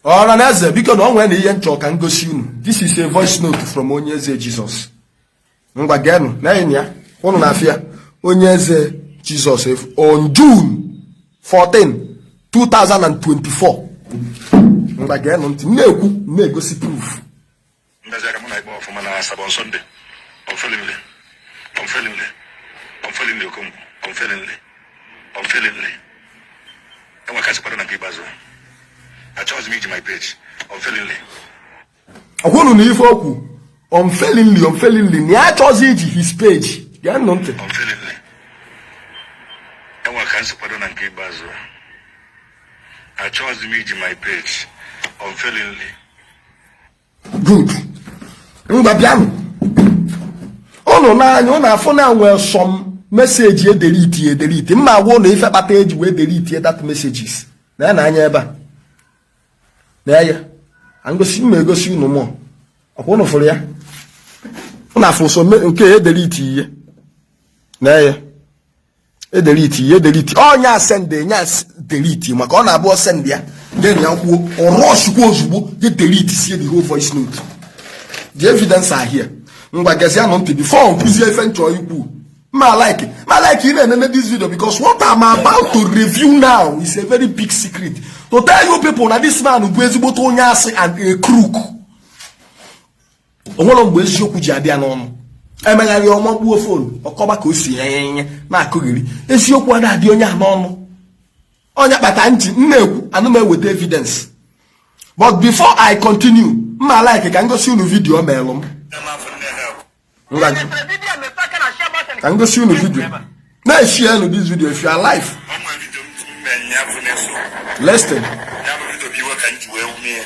Ọra na eze, biko, na ọ nwere na ihe nchọ ka m gosi unu. This is a voice note from Onye Eze Jesus. Ngwa, geenụ na ya, unu na-afịa Onye Eze Jesus on June 14, 2024. Ngwa, geenụ ntị. M na-ekwu, m na-egosi proof. Ndazi aka mụ na ikpe ọfụma na Asaba on Sunday. Unfailingly, unfailingly, unfailingly, Okonkwo, unfailingly, unfailingly. Enwe kasị kwado na nke ikpeazụ. Achọghịzi m iji my page unfailingly. Ọkwụnụ na ife okwu unfailingly, unfailingly, na ya achọzi iji his page. Geenụ ntị. Unfailingly. Enwe ka nsi kwado na nke ikpeazụ. Achọghịzi m iji my page unfailingly. Good. Ngwa, bịanụ ụnụ n'anya. Ụnụ afụ na nwee some message edelete edelete. Mma agwa ụnụ ife kpata eji wee delete that messages na ya na anya ebe a na ya ngosi. Mma egosi unu mụọ ọkwa. Ụnụ fụrụ ya, ụnụ afụ so nke edelete ihe na ya edelete ihe edelete. Ọnya send, nya delete, maka ọ na-abụ send ya, then ya kwuo, ọrọshikwa ozugbo je delete sie the whole voice note. The evidence are here. Ngwa, gezianụ ntị before nkụzie ife nchọ ikwu. Mma like ị na-enene this video because what I'm about to review now is a very big secret to tell you people na this man bụ ezigbote onye asị and a crook. O nwere mgbe eziokwu ji adị ya n'ọnụ. Emegharị ọma gbuo phone, ọkọba ka o si enye na-akụgheri. Eziokwu ada adị onye a n'ọnụ. Onye kpata ntị m na-ekwu, anụ m eweta evidence. But before I continue, mma like ka m gosi unu video melụ m. Ngwa, ka m gosi unu video. Na-eshare unu this video if you are live. Ọnwa video m ya bụ na-eso. Listen. Ya bụ video bụ iwe ka m ji wee wumie,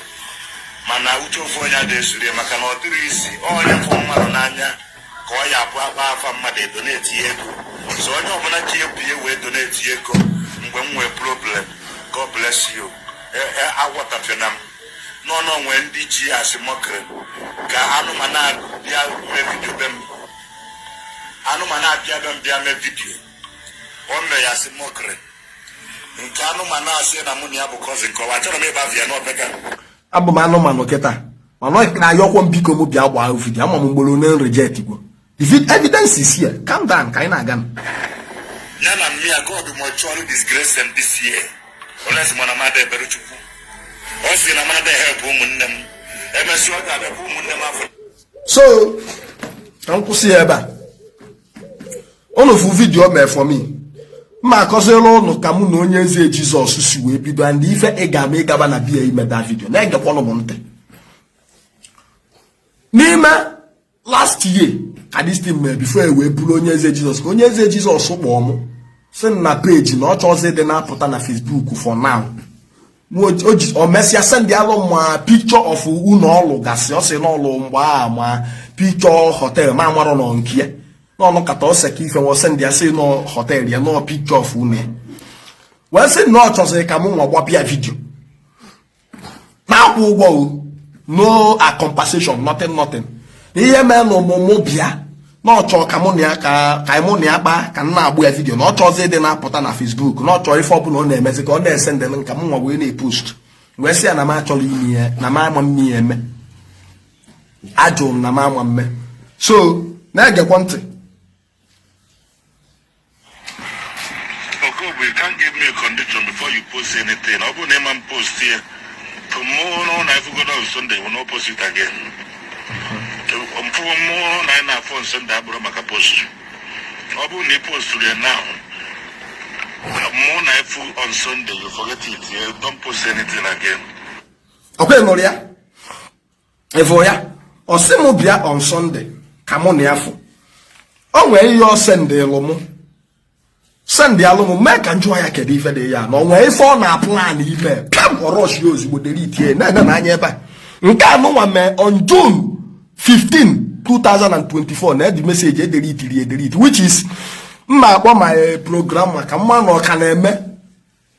mana uche ofu onye adịghị ezuru ya, maka na ọ dịrị isi onye fụ mmadụ n'anya ka ọ ya abụ akpa afa mmadụ edonate ego. So onye ọbụla ji ebu ya wee donate ego mgbe m nwee problem, God bless you. Agwatafena m n'ọnụ onwe ndị ji asị mọkịrị ka anụmanụ abịa mee video be m, anụmanụ abịa be m bịa mee video. O mee ya asị mọkịrị nke anụmanụ asị na mụ na ya bụ cousin. Kọwa, achọrọ m ịba ya n'opeka. Abụ m anụmanụ kịta, mana ọ na-ayọkwa m, biko, m bịa gbaa video. Ama m mgboro one reject gwo. The evidence is here. Calm down ka anyị na-aga. Ya na mmịa, God must surely disgrace them this year unless mana mmadụ ebere Chukwu. Ọ sị na mmadụ help ụmụnne m, emesi ọ ga-abịakwa ụmụnne m afọ. So ka m kwụsị ya ebe a. Unu fụ video mee for me. Mma akọzila ụnụ ka mụ na Onye Eze Jizọs si wee bido and ife ị ga-ama ịgaba na biya imeda video. Na-egekwanụ m ntị. N'ime last year ka this thing mere before e wee bụrụ Onye Eze Jizọs, ka Onye Eze Jizọs kpọọ mụ, sị m na page na ọ chọzi ịdị na-apụta na Facebook for now. O mesịa send alụ ma picture of ụlọ ọlụ gasị. Ọ sị n'ọlụ mgbe a ma picture hotel ma amarọ nọ nke ya n'ọnụ kata ọ seka ife nwa send ya, sị nọ hotel ya nọ picture of ụlọ ya, wee sị na ọ chọziri ka mụ nwa gbapịa video na-akwụ ụgwọ o, no a compensation, nothing, nothing. Na ihe mee na ọmụmụ bịa na ọ chọọ ka mụ na ya ka mụ na ya kpaa, ka m na-agbụ ya video, na ọ chọzi ịdị na-apụta na Facebook, na ọ chọọ ife ọbụla ọ na-emezi ka ọ na-ese ndị nka m nwa wee na-epost. Wee sị ya na m achọrọ ime ya, na m ama mme ya eme. Ajụrụ m na m ama mme. So na-egekwa ntị. Okobu, you can't give me a condition before you post anything. Ọ bụrụ na ịma m post here tomorrow na if you go on Sunday, you will not post it again. Mfụ mụọ na anyị na-afọ on Sunday abụrụ maka post. Ọ bụrụ na ị posturu ya now, mụ na ifu on Sunday, you forget it. You don't post anything again. Ọkwa ị nụrụ ya, ịfụ ya. Ọ sị m bịa on Sunday ka mụ na ya fụ. O nwee ihe ọ sendịlụ mụ, send alụ m, mee ka m jụọ ya kedu ife dị ya na ọ nwee ife ọ na-aplan ime. Pịam, ọrọshi ya ozugbo, delete ya. Na-ene n'anya ebe a. Nke anụnwa mee on June 15, 2024 na edi message edeletiri edelete, which is mma akpọ my program maka mma na ọ ka na-eme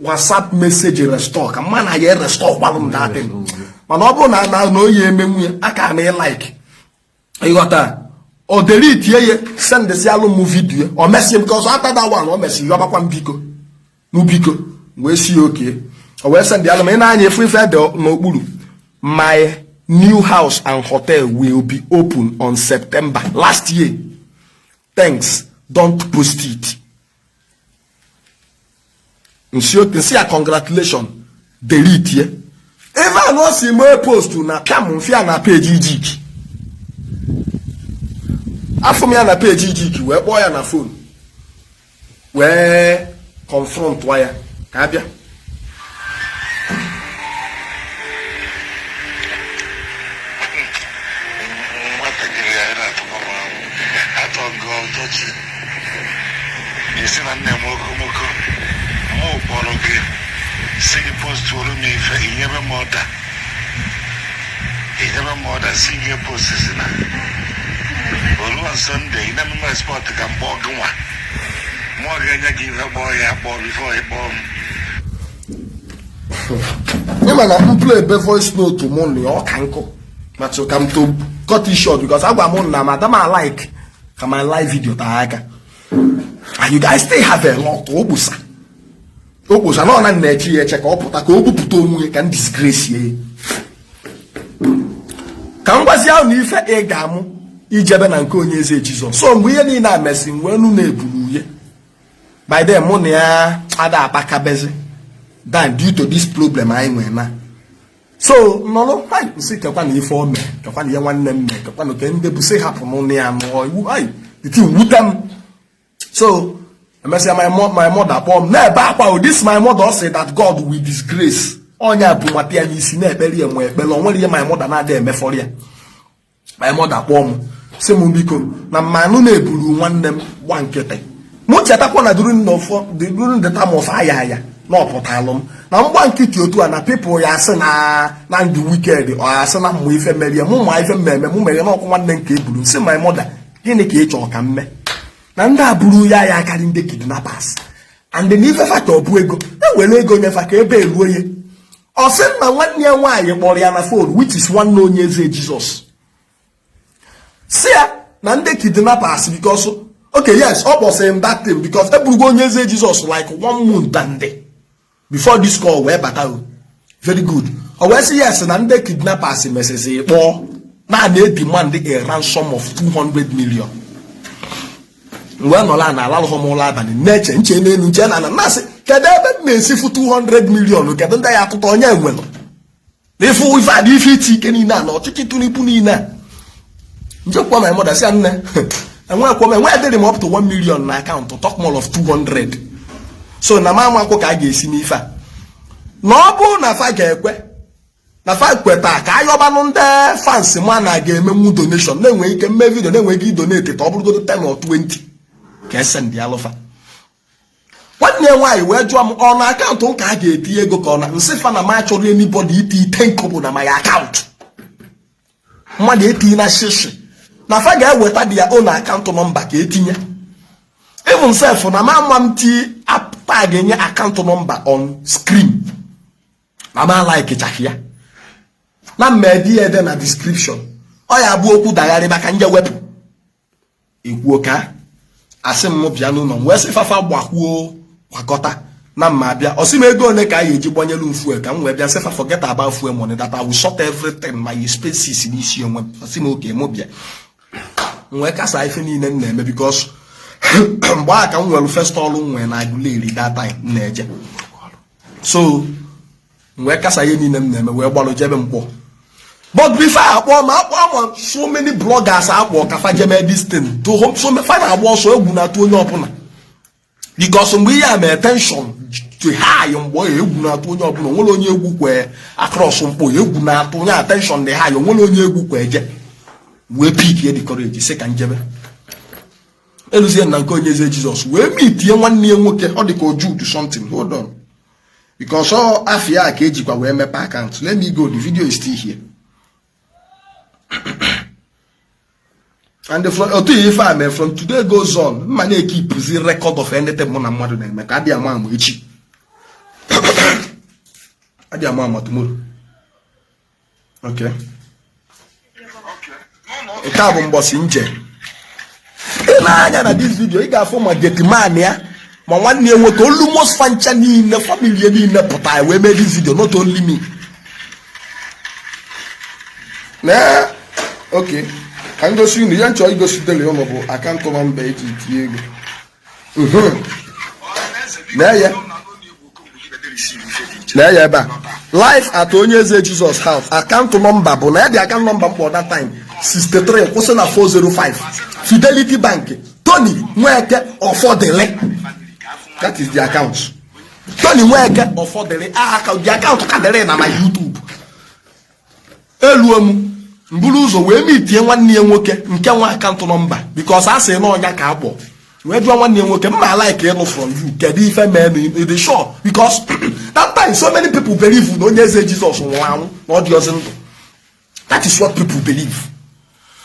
WhatsApp message restore, ka mma na ya restore kwalụ m datin. Mana ọ bụrụ na oyi emenwu ya aka m like ịghọta, o delete ya, sendịsị alụ m video. O mesie, because after that one, o mesi yọbakwa m, biko mụ biko, wee si ya oke. O wee send alụ m. Ị na-anya efu ife dị n'okpuru. My new house and hotel will be open on September last year. Thanks, don't post it. Nsị ya congratulation, delete ye. Ebe a na ọ si mee post na pịam mfịa na page Ijik. Afụ m ya na page Ijik wee kpọọ ya na phone wee confront ya ka abịa. Nwatakịrị ya na-atụkwa m ahụ atọ gị ọtọchi isi na nne m okomoko. Mụ kpọrọ gị si gị postuoro m ife, inyebe m order, inyebe m order si gị post si na oluwa Sunday ị na-eme m expect ka m kpọọ gị nwa mụọ ga-enye gị ife, kpọọ ya kpọọ before ị kpọọ m. Ịma na m play ebe voice note mụ na ọ ka nkụ ma ka m to cut it short, because agwa m na madam I like ka my live video taa aka and you guys still have a lot. Okpusa okpusa na ọ na na-eche ya eche ka ọ pụta ka o bupụta onwe ya ka m disgrace ya, ka m gwazi ahụ na ife ị ga-amụ ijebe na nke Onye Eze Jizọs. So mgbe ihe niile a mesị, m wee nụ na-eburu uye. By then mụ na ya ada akpakabezi dan due to this problem anyị nwere na so nọrọ nsị kekwa na ife o mee, kekwa na ihe nwanne m mee, kekwa na ke ndị bụ sị hapụ n'ụlọ ya nụọ iwu ai the thing wute m. So emesịa my mother kpọọ m na-ebe akwa o. This my mother say that God will disgrace onye a bụ nwata ya n'isi na-ekpere ya nwe ekpere. O nwere ihe my mother na-adị emefọrọ ya. My mother kpọọ m sị m biko na mmanụ na-eburu nwanne m gba nkịtị. Mụ chetakwa na during the time of aya aya na ọpụtalụ m na mgba nkịtị otu a na people ya asị na ndị wicked ọ asị na mmụ ife merie mụ ma ife mmemme mụ mere n'ọkụ nwanne m ka eburu. Nsị my mother, gịnị ka ị chọrọ ka m mee na ndị a buru ya ya akarị ndị kidnappers and na ife fa chọọ bụ ego ewere ego nyefa ka ebe eruo ya. Ọ sị na nwanne ya nwaanyị kpọrọ ya na phone, which is nwanne Onye Eze Jizọs, si ya na ndị kidnappers, because okay, yes, ọ kpọsịrị m that thing because eburugo Onye Eze Jizọs like one month and before this call wee bata o. Very good. Ọ wee sị yes, na ndị kidnappers mesịsị kpọọ na na-demand a ransom of 200 million. Mgbe nọrọ na alalụghọ m ụlọ abalị na-eche nche n'elu nche na ala na-asị kedu ebe m na-esi fụ 200 million, kedu ndị ya atụta onye nwere na ife ife adị ife iti ike niile a na ọchịchị Tinubu niile a. Njekwa my mother sị ya, nne, enwekwa m enwe dịrị m up to 1 million na account, talk more of 200. So na m amakwụ ka a ga-esi n'ife a na ọ bụrụ na fa ga-ekwe na fa kweta ka ayọbanụ ndị fans ma na ga-emenwu donation na-enwe ike mme video na-enwe ike idonate ka ọ bụrụgodo 10 or 20 ka esend alụfa. Nwanne ya nwaanyị wee jụọ m ọ na account m ka a ga-etinye ego ka ọ na nsị fa na m achọrọ anybody iti 10 kobo na my account, mmadụ etinye na shishi na fa ga-eweta their own account number ka etinye. Even sef na ma ama m ti tag enye account number on screen na ma like chaghị ya na mmedi ya ede na description. Ọ ya bụ okwu dagharị maka nje wepụ ekwuo ka asị m bịa n'ụlọ m wee sị fafa gbakwuo kwakọta na mma abịa. Ọ sị m ego ole ka a ga-eji gbanyelu m fuel ka m wee bịa. Sị fa forget about fuel money, that I will sort everything, my expenses n'isi onwe m. Ọ sị m oke mụ bịa. M wee kasa ife niile m na-eme because mgbe a ka m nwere first ọrụ m nwere na Aguleri that time m na-eje. So m wee kasa ihe niile m na-eme wee gbalụ jebe mkpọ. But before akpọ m akpọ ma so many bloggers akpọ ka fa jeme this thing to home, so fa na-agba ọsọ, egwu na-atụ onye ọbụla because mgbe ihe a mee, tension to high. Mgbe egwu na-atụ onye ọbụla, onwere onye egwu kwe across mkpọ, egwu na-atụ onye, attention dị high, onwere onye egwu kwe eje. Wee pick the courage sị ka njebe eluzie na nke Onye Eze Jizọs wee meetie nwanne ya nwoke. Ọ dị ka Ojude something. Hold on, because ọ afịa ka ejikwa wee mepe account. Let me go, the video is still here. And from otu ife a mee, from today goes on, mma na-ekeepụzi record of anything mụ na mmadụ na-eme ka adị ama ama echi, adị ama ama tomorrow. Okay, nke a bụ mbọsị nje. Ị na-anya na this video, ị ga-afụ ma gateman ya ma nwanne ya nwoke, almost fancha niile, family ya niile pụtara wee mee this video, not only me. Na oke ka m gosi unu ihe m chọrọ igosi deli unu bụ account number eji tinye ego. Nee ya ebe a, live at Onye Eze Jesus house. Account number bụ na ya dị account number mkpọ that time, 63 kwụsị na 405, Fidelity Bank, Tony Nweke Ọfọdịlị. That is the account, Tony Nweke Ọfọdịlị. Aha the account ka dịrị na my YouTube. Eluo m mburu ụzọ wee mitie nwanne ya nwoke nke nwa account number, because a sị na ọnya ka akpọ wee jụọ nwanne ya nwoke, mma like ịnụ from you, kedu ife mee dị sure? Because that time so many people believe na Onye Eze Jizọs nwụrụ anwụ, na ọ dị ọzọ ndụ. That is what people believe.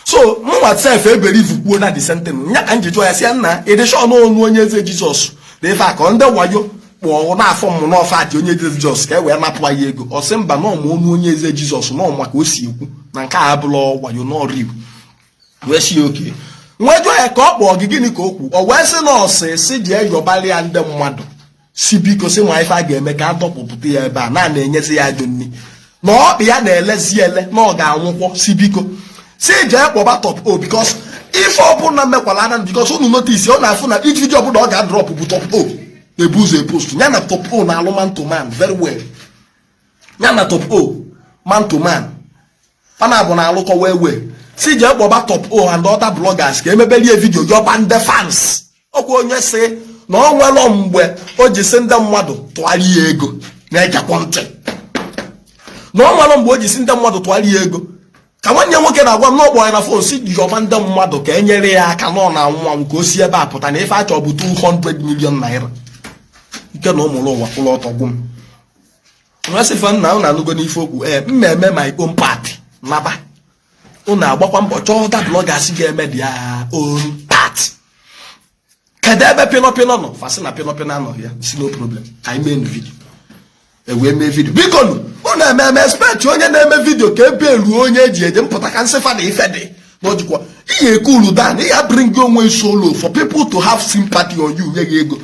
So mụnwa sef e believe kwuo na the same thing. Nya ka m ji jụọ ya, sị ya, nna, ịdị sure na onu Onye Eze Jizọs na ife a ka ndị wayo kpọọ n'afọ m n'ọfa dị Onye Eze Jizọs ka e wee napụ ya ego? Ọ sị mba, na ọmụ onu Onye Eze Jizọs na ọma ka o si ekwu na nke a abụla wayo n'ọriu. Wee si oke nwee jụọ ya ka ọ kpọọ gị, gịnị ka o kwu? O wee sị na ọsị si ji eyọbalị ya ndị mmadụ, si biko, si nwa ife a ga-eme ka a dọkpụpụta ya ebe a na na-enyezi ya ajọ nri, na ọkpị ya na-elezi ele, na ọ ga-anwụkwọ. Si biko, si jee kpọba Top O, because ife ọbụla mekwala anya, because unu notice, ọ na-afụ na each video ọbụla ọ ga-a drop bụ Top O na-ebu ụzọ e post ya. Na Top O na-alụ man to man very well. Ya na Top O man to man fana bụ na-alụkọ wee wee. Si jee kpọba Top O and other bloggers ka emebelie video yọba ndị fans. Ọkwa onye si na ọ nwelọ mgbe o ji si ndị mmadụ tụgharị ya ego na-egekwa ntị, na ọ nwelọ mgbe o ji si ndị mmadụ tụgharị ya ego, ka nwanne ya nwoke na-agwa m na ọkpọ ya na phone, si yọba ndị mmadụ ka e nyere ya aka na ọ na-anwụ anwụ, ka o si ebe a pụta, na ife achọ bụ 200 million naira. Nke na ụmụrụ ụwa kwụrụ ọtọ gwụ m. Nwesịfa nna unu anụgo n'ife okwu ee mmemme my own part naba unu agbakwa mbọ chọọ other bloggers ga-eme their own part. Kedu ebe Pịnọpịnọ nọ? Fasị na Pịnọpịnọ anọghị ya. Si no problem, ka anyị mee nu video. Ewee mee video. Biko nu, unu eme eme expect onye na-eme video ka ebe eruo onye eji eje mpụta ka nsị fada ife dị na ojikwa ihe cool down, ihe bring onwe solo for people to have sympathy on you, nye gị ego.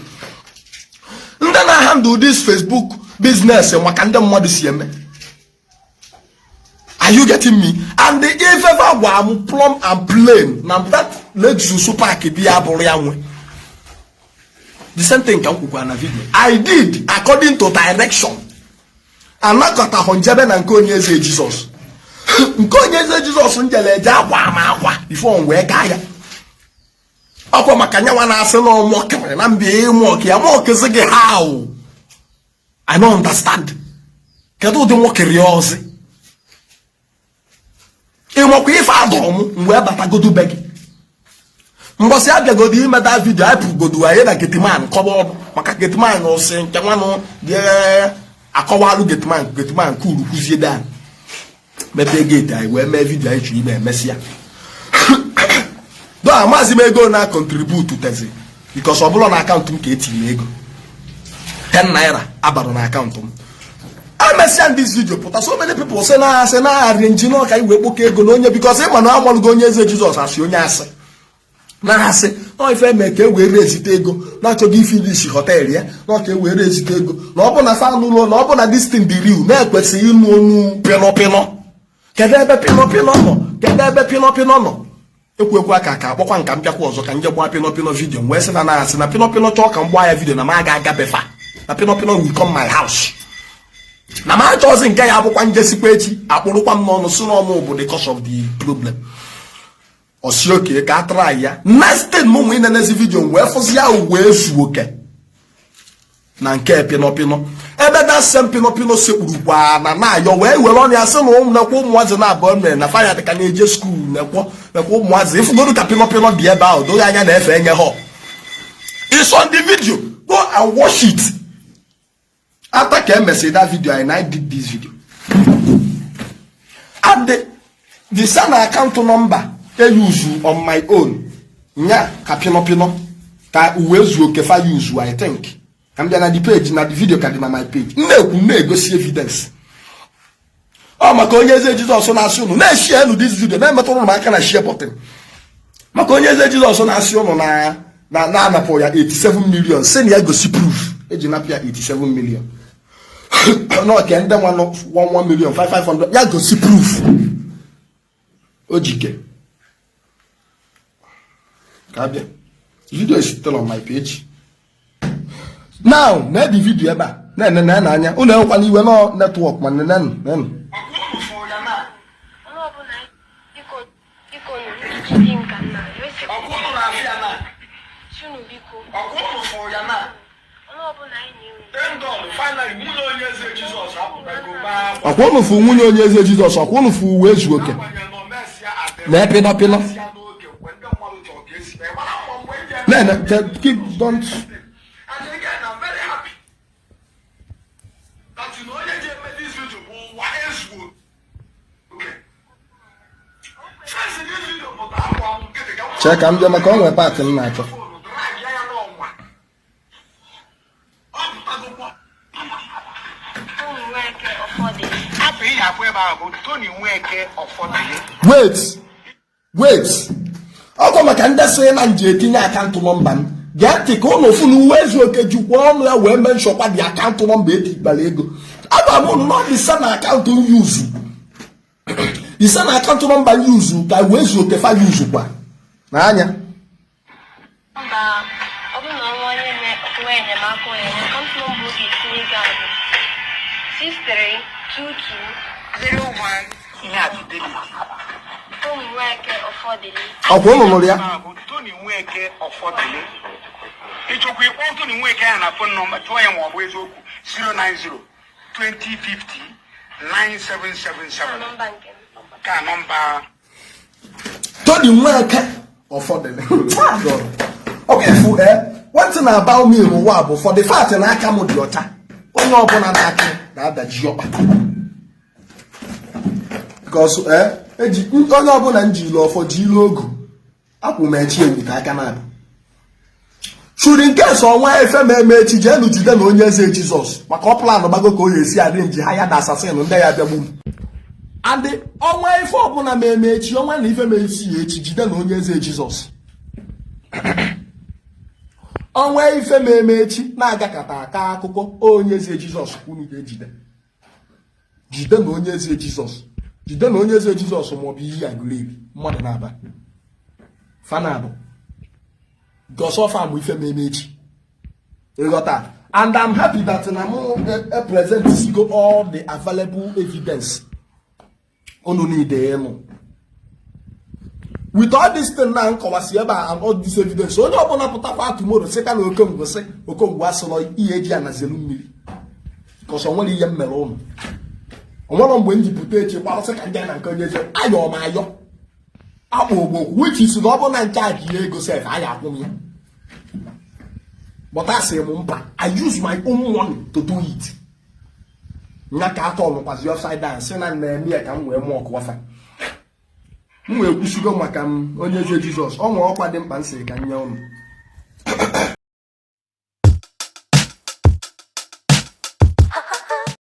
Ndị na-handle this Facebook business maka ndị mmadụ si eme. Are you getting me? And the ifefe gwa m plumb and plain na that Lexus park bi ya bụrụ ya nwe. The same thing ka m kwukwara na video I did according to direction. Anakọtahụ njebe na nke Onye Eze Jizọs. Nke Onye Eze Jizọs njele eje akwa ama akwa before m wee gaa ya. Ọkwa maka nyanwa na-asị na ọmọkịrị na mbịa ịmụ ọkị ya mọkịzi gị. How? I don't understand. Kedu ụdị nwokiri ọzọ ịnwekwa ife adọrọ m mgbe batagodu be gị? Mbọsị abịagodo imeta video, anyị pụgodo anyị na gateman kọba ọnụ maka gateman ụsị nke nwanụ dị akọwalụ gateman. Gateman kuru kwuzie dan mepee gate, anyị wee mee video anyị chọrọ ime. Emesịa do amazi m ego na contribute tezi, because ọ bụla na account m ka etinye ego 10 naira abara na account m. Emesịa this video pụta, so many people sị na asị na arrange na ọka iwee kpokọ ego na onye, because ịma na amalụgo Onye Eze Jizọs asị onye asị na asị na ife eme ka e wee rezite ego na-achọghị i finish hotel ya, na ka e wee rezite ego, na ọ bụ na fa anụlụ, na ọ bụ na this thing dị real, na-ekwesịghị ịnụ onu Pịnọpịnọ. Kedu ebe Pịnọpịnọ nọ? Kedu ebe Pịnọpịnọ nọ? Ekwu ekwu aka ka akpọkwa nka mbịakwa ọzọ ka nje gbaa Pịnọpịnọ video. Wee sị na na-asị na Pịnọpịnọ chọọ ka m gbaa ya video, na m aga agabefa, na Pịnọpịnọ will come my house, na m achọzi nke ya abụkwa njesikwa echi akpụrụkwa m n'ọnụ si n'ọmụ bụ the cause of the problem. Osi oke ka a try ya. Next thing mụ nwe inenezi video wee fụzi ya wee zuo oke na nke Pịnọpịnọ, ebe that same Pịnọpịnọ sekpurukwa na na-ayọ wee were ọnụ ya sị na ụmụ nekwa ụmụazị na-abụọ mere na faya dịka na-eje school, nekwo nekwa ụmụazị ịfụgodu ka Pịnọpịnọ dị ebe ahụ doghị anya na-efe enye ha. It's on the video, go and watch it. After ka emesịrị that video and I did this video and the same account number e use on my own nya ka Pịnọpịnọ ka uwe zuo oke fa use. I think ka m bịa na the page na the video ka dị na my page. M na-ekwu, m na-egosi evidence. Ọ maka Onye Eze Jizọs na-asị unu na-e share nu this video, na-emetụrụ m aka na share button. Maka Onye Eze Jizọs na-asị unu na na na-anapụ ya 87 million, si na ya gosi proof eji napụ ya 87 million n'oke ndị nwa 11 million 5500, ya gosi proof. Ojike ka abịa. Video is still on my page now. Na the video ebe a na-ene na anya unu enwekwana iwe nọ network ma nenenụ nenụ. Onye ọbụla, biko, biko nụ, ndị nka nna chunu, biko, onye ọbụla anyị na-enwe. Ọkwa unu fụ nwunye onye eze Jizọs, ọkwa unu fụ uwe ezu oke na pịnọ pịnọ na keep don't. And again, I'm very happy that onye ji eme this video bụ ụwa ezuo oke. Since this video pụta, akwa m nkịtị ka m Chee ka m bịa maka o nwee part m na-achọ. Phone drag ya n'ọnwa. Ọ pụtagokwa. Tony Nweke Ọfọdụ. Afọ ihe afọ ebe ahụ bụ Tony Nweke Ọfọdụle. Wait, wait, ọkwa maka ndị sị na nji etinye account number m. Gee ntị ka ụnụ fụ na uwe ezu oke jikwa ọnụ ya wee mentionkwa dị account number etigbara ego. Agwa m ụnụ na ọ dị ise na account m use, ise na account number use ka wee zuo oke fa use kwa n'anya. Mba, ọ bụrụ na ọnwa onye nwe enyemaka onye, account number ọ ga-etinye ego a bụ 632201. Ihe a Fidelity. Tony Nweke Ọfọdụle. Ọkwa ụnụ nụrụ ya? Ahụ bụ Tony Nweke Ọfọdụle. Ịchọkwa ịkpọ Tony Nweke ahụ na phone number, jụọ ya ma ọ bụ eziokwu: 090 2050 9777. Nọmba nke m. Ka nọmba. Tony Nweke Ọfọdụle. Okay, fu one thing about me n'ụwa bụ, for the fact na aka m dị ọcha, onye ọbụla na-aka na-adaji ọkpa, because eji onye ọbụla m ji ilu ọfọ ji ilu ogu akwụ m echi ewu ka aka na-abụ. Should in case ọnwa efe ma eme echi, jeenu jide na onye eze Jizọs maka ọ plan gbago ka o ya esi adị nji ha ya na assassin ndị ya bịagbu m. And ọnwa ife ọbụla ma eme echi, ọnwa na ife ma esi ya echi, jide na onye eze Jizọs. Ọnwa ife ma eme echi na-agakọta aka akụkọ onye eze Jizọs ka unu ga-ejide. Jide na onye eze Jizọs, jide na onye eze Jizọs, maọbụ iyi agụleri mmadụ na-aba fanabụ gọsọfa mụ ife ma eme echi, ịghọta? And I'm happy that na mụ present sigo all the available evidence unu need ịnụ. With all this thing na nkọwasị ebe a and all this evidence, onye ọbụla pụtakwa tomorrow sị ka na Okongwu sị Okongwu asịrọ ihe eji anazelu mmiri, because o nwere ihe m mere ụnụ. Onwere mgbe m ji pụta echi gbarụsị ka ndị na nke onye eze ayọ m ayọ akpọ ogbokwu, which is na ọ bụ na nke a ji ya ego sef aya akwụ m ya, but asị m mba, I use my own money to do it. Nya ka atọ nụkwazi upside down sị na na-eme ya ka m wee mụọ ọkụwafa. M wee kwusigo maka m onye eze Jizọs. Ọ nwere ọkwa dị mkpa m sị ka m nye ụnụ.